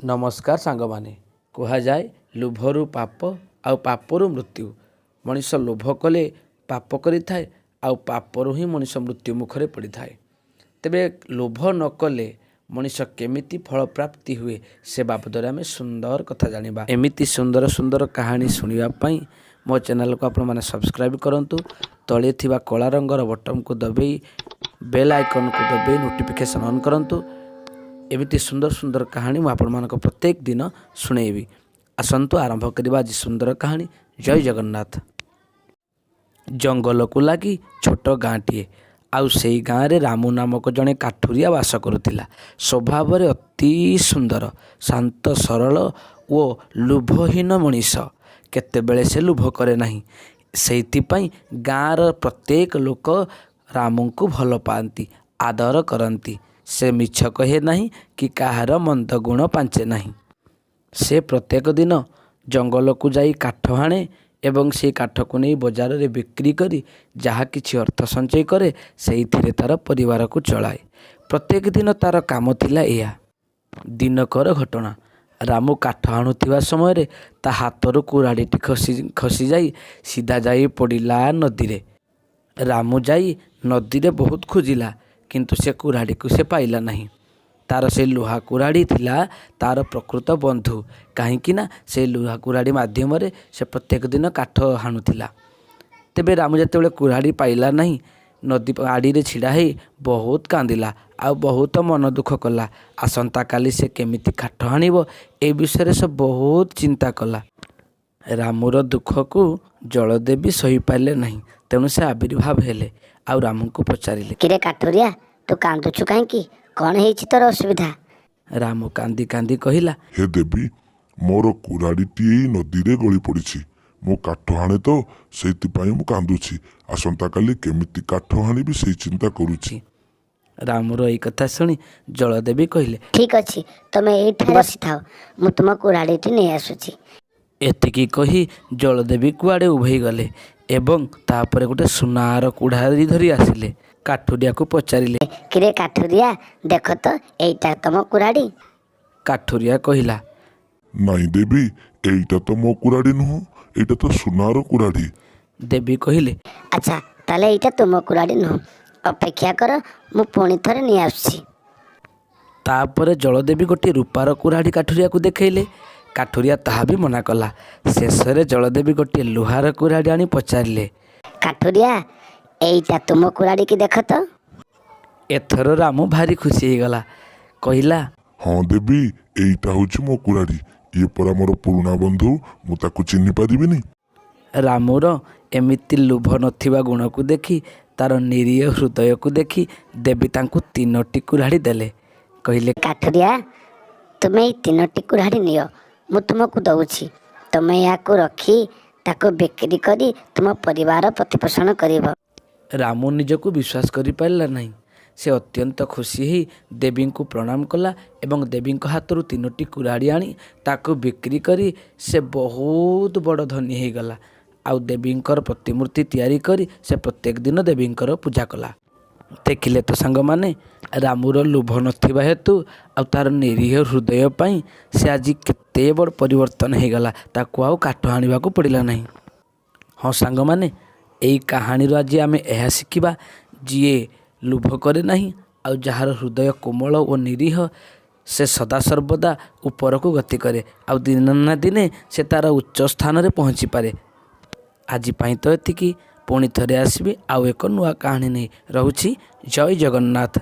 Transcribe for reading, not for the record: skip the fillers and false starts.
ନମସ୍କାର ସାଙ୍ଗମାନେ। କୁହାଯାଏ ଲୋଭରୁ ପାପ ଆଉ ପାପରୁ ମୃତ୍ୟୁ। ମଣିଷ ଲୋଭ କଲେ ପାପ କରିଥାଏ ଆଉ ପାପରୁ ହିଁ ମଣିଷ ମୃତ୍ୟୁ ମୁଖରେ ପଡ଼ିଥାଏ। ତେବେ ଲୋଭ ନ କଲେ ମଣିଷ କେମିତି ଫଳ ପ୍ରାପ୍ତି ହୁଏ, ସେ ବାବଦରେ ଆମେ ସୁନ୍ଦର କଥା ଜାଣିବା। ଏମିତି ସୁନ୍ଦର ସୁନ୍ଦର କାହାଣୀ ଶୁଣିବା ପାଇଁ ମୋ ଚ୍ୟାନେଲକୁ ଆପଣମାନେ ସବସ୍କ୍ରାଇବ୍ କରନ୍ତୁ। ତଳେ ଥିବା କଳା ରଙ୍ଗର ବଟନକୁ ଦବାଇ, ବେଲ୍ ଆଇକନ୍କୁ ଦବାଇ ନୋଟିଫିକେସନ୍ ଅନ୍ କରନ୍ତୁ। ଏମିତି ସୁନ୍ଦର ସୁନ୍ଦର କାହାଣୀ ମୁଁ ଆପଣମାନଙ୍କ ପ୍ରତ୍ୟେକ ଦିନ ଶୁଣେଇବି। ଆସନ୍ତୁ ଆରମ୍ଭ କରିବା ଆଜି ସୁନ୍ଦର କାହାଣୀ। ଜୟ ଜଗନ୍ନାଥ। ଜଙ୍ଗଲକୁ ଲାଗି ଛୋଟ ଗାଁଟିଏ। ଆଉ ସେଇ ଗାଁରେ ରାମୁ ନାମକ ଜଣେ କାଠୁରିଆ ବାସ କରୁଥିଲା। ସ୍ୱଭାବରେ ଅତି ସୁନ୍ଦର, ଶାନ୍ତ, ସରଳ ଓ ଲୋଭହୀନ ମଣିଷ। କେତେବେଳେ ସେ ଲୋଭ କରେ ନାହିଁ। ସେଇଥିପାଇଁ ଗାଁର ପ୍ରତ୍ୟେକ ଲୋକ ରାମୁଙ୍କୁ ଭଲ ପାଆନ୍ତି, ଆଦର କରନ୍ତି। ସେ ମିଛ କହେ ନାହିଁ କି କାହାର ମନ୍ଦ ଗୁଣ ପାଞ୍ଚେ ନାହିଁ। ସେ ପ୍ରତ୍ୟେକ ଦିନ ଜଙ୍ଗଲକୁ ଯାଇ କାଠ ହାଣେ ଏବଂ ସେଇ କାଠକୁ ନେଇ ବଜାରରେ ବିକ୍ରି କରି ଯାହା କିଛି ଅର୍ଥ ସଞ୍ଚୟ କରେ, ସେଇଥିରେ ତା'ର ପରିବାରକୁ ଚଳାଏ। ପ୍ରତ୍ୟେକ ଦିନ ତା'ର କାମ ଥିଲା ଏଇଆ। ଦିନକର ଘଟଣା। ରାମୁ କାଠ ହାଣୁଥିବା ସମୟରେ ତା ହାତରୁ କୁରାଢ଼ିଟି ଖସି ଖସିଯାଇ ସିଧା ଯାଇ ପଡ଼ିଲା ନଦୀରେ। ରାମୁ ଯାଇ ନଦୀରେ ବହୁତ ଖୋଜିଲା, କିନ୍ତୁ ସେ କୁରାଢ଼ିକୁ ସେ ପାଇଲା ନାହିଁ। ତା'ର ସେ ଲୁହା କୁରାଢ଼ି ଥିଲା ତା'ର ପ୍ରକୃତ ବନ୍ଧୁ, କାହିଁକି ନା ସେ ଲୁହା କୁରାଢ଼ି ମାଧ୍ୟମରେ ସେ ପ୍ରତ୍ୟେକ ଦିନ କାଠ ହାଣୁଥିଲା। ତେବେ ରାମୁ ଯେତେବେଳେ କୁରାଢ଼ି ପାଇଲା ନାହିଁ, ନଦୀ ଆଡ଼ିରେ ଛିଡ଼ା ହେଇ ବହୁତ କାନ୍ଦିଲା ଆଉ ବହୁତ ମନ ଦୁଃଖ କଲା। ଆସନ୍ତାକାଲି ସେ କେମିତି କାଠ ହାଣିବ, ଏ ବିଷୟରେ ସେ ବହୁତ ଚିନ୍ତା କଲା। ରାମୁର ଦୁଃଖକୁ ଜଳଦେବୀ ସହିପାରିଲେ ନାହିଁ। ତେଣୁ ସେ ଆବିର୍ଭାବ ହେଲେ ଆଉ ରାମୁଙ୍କୁ ପଚାରିଲେ, କିରେ କାଠୁରିଆ, ତୁ କାନ୍ଦୁଛୁ କାହିଁକି? କ'ଣ ହେଇଛି ତୋର ଅସୁବିଧା? ରାମୁ କାନ୍ଦି କାନ୍ଦି କହିଲା, ହେ ଦେବୀ, ମୋର କୁରାଢ଼ିଟି ଏଇ ନଦୀରେ ଗଳି ପଡ଼ିଛି। ମୁଁ କାଠ ହାଣେ ତ, ସେଇଥିପାଇଁ ମୁଁ କାନ୍ଦୁଛି। ଆସନ୍ତାକାଲି କେମିତି କାଠ ହାଣିବି, ସେଇ ଚିନ୍ତା କରୁଛି। ରାମୁର ଏଇ କଥା ଶୁଣି ଜଳଦେବୀ କହିଲେ, ଠିକ୍ ଅଛି, ତମେ ଏଇଠାରେ ବସିଥାଅ, ମୁଁ ତୁମ କୁରାଢ଼ିଟି ନେଇ ଆସୁଛି। ଏତିକି କହି ଜଳଦେବୀ କୁଆଡ଼େ ଉଭେଇ ଗଲେ ଏବଂ ତାପରେ ଗୋଟେ ସୁନାର କୁରାଢ଼ି ଧରି ଆସିଲେ। କାଠୁରିଆକୁ ପଚାରିଲେ, କିରେ କାଠୁରିଆ, ଦେଖ ତ, ଏଇଟା ତମ କୁରାଢ଼ି? କାଠୁରିଆ କହିଲା, ନାଇଁ ଦେବୀ, ଏଇଟା ତ ମୋ କୁରାଢ଼ି ନୁହଁ, ଏଇଟା ତ ସୁନାର କୁରାଢ଼ି। ଦେବୀ କହିଲେ, ଆଚ୍ଛା, ତାହେଲେ ଏଇଟା ତୁମ କୁରାଢ଼ି ନୁହଁ। ଅପେକ୍ଷା କର, ମୁଁ ପୁଣି ଥରେ ନେଇ ଆସୁଛି। ତାପରେ ଜଳଦେବୀ ଗୋଟିଏ ରୂପାର କୁରାଢ଼ି କାଠୁରିଆକୁ ଦେଖେଇଲେ। କାଠୁରିଆ ତାହା ବି ମନା କଲା। ଶେଷରେ ଜଳଦେବୀ ଗୋଟିଏ ଲୁହାର କୁରାଢ଼ି ଆଣି ପଚାରିଲେ, କାଠୁରିଆ, ଏଇଟା ତୁମ କୁରାଢ଼ି କି ଦେଖ ତ? ଏଥର ରାମୁ ଭାରି ଖୁସି ହେଇଗଲା। କହିଲା, ହଁ ଦେବୀ, ଏଇଟା ହେଉଛି ମୋ କୁରାଢ଼ି। ଇଏ ପରା ମୋର ପୁରୁଣା ବନ୍ଧୁ, ମୁଁ ତାକୁ ଚିହ୍ନି ପାରିବିନି? ରାମୁର ଏମିତି ଲୋଭ ନଥିବା ଗୁଣକୁ ଦେଖି, ତାର ନିରୀହ ହୃଦୟକୁ ଦେଖି ଦେବୀ ତାଙ୍କୁ ତିନୋଟି କୁରାଢ଼ି ଦେଲେ। କହିଲେ, କାଠୁରିଆ, ତୁମେ ଏଇ ତିନୋଟି କୁରାଢ଼ି ନିଅ, ମୁଁ ତୁମକୁ ଦଉଛି। ତୁମେ ଏହାକୁ ରଖି ତାକୁ ବିକ୍ରି କରି ତୁମ ପରିବାର ପ୍ରତିପୋଷଣ କରିବ। ରାମୁ ନିଜକୁ ବିଶ୍ୱାସ କରିପାରିଲା ନାହିଁ। ସେ ଅତ୍ୟନ୍ତ ଖୁସି ହେଇ ଦେବୀଙ୍କୁ ପ୍ରଣାମ କଲା ଏବଂ ଦେବୀଙ୍କ ହାତରୁ ତିନୋଟି କୁରାଢ଼ି ଆଣି ତାକୁ ବିକ୍ରି କରି ସେ ବହୁତ ବଡ଼ ଧନୀ ହେଇଗଲା। ଆଉ ଦେବୀଙ୍କର ପ୍ରତିମୂର୍ତ୍ତି ତିଆରି କରି ସେ ପ୍ରତ୍ୟେକ ଦିନ ଦେବୀଙ୍କର ପୂଜା କଲା। ଦେଖିଲେ ତ ସାଙ୍ଗମାନେ, ରାମୁର ଲୋଭ ନଥିବା ହେତୁ ଆଉ ତା'ର ନିରୀହ ହୃଦୟ ପାଇଁ ସେ ଆଜି କେତେ ବଡ଼ ପରିବର୍ତ୍ତନ ହେଇଗଲା। ତାକୁ ଆଉ କାଠ ହାଣିବାକୁ ପଡ଼ିଲା ନାହିଁ। ହଁ ସାଙ୍ଗମାନେ, ଏଇ କାହାଣୀରୁ ଆଜି ଆମେ ଏହା ଶିଖିବା, ଯିଏ ଲୋଭ କରେ ନାହିଁ ଆଉ ଯାହାର ହୃଦୟ କୋମଳ ଓ ନିରୀହ, ସେ ସଦାସର୍ବଦା ଉପରକୁ ଗତି କରେ ଆଉ ଦିନେ ନା ଦିନେ ସେ ତା'ର ଉଚ୍ଚ ସ୍ଥାନରେ ପହଞ୍ଚିପାରେ। ଆଜି ପାଇଁ ତ ଏତିକି। ପୁଣି ଥରେ ଆସିବି ଆଉ ଏକ ନୂଆ କାହାଣୀ ନେଇ। ରହୁଛି, ଜୟ ଜଗନ୍ନାଥ।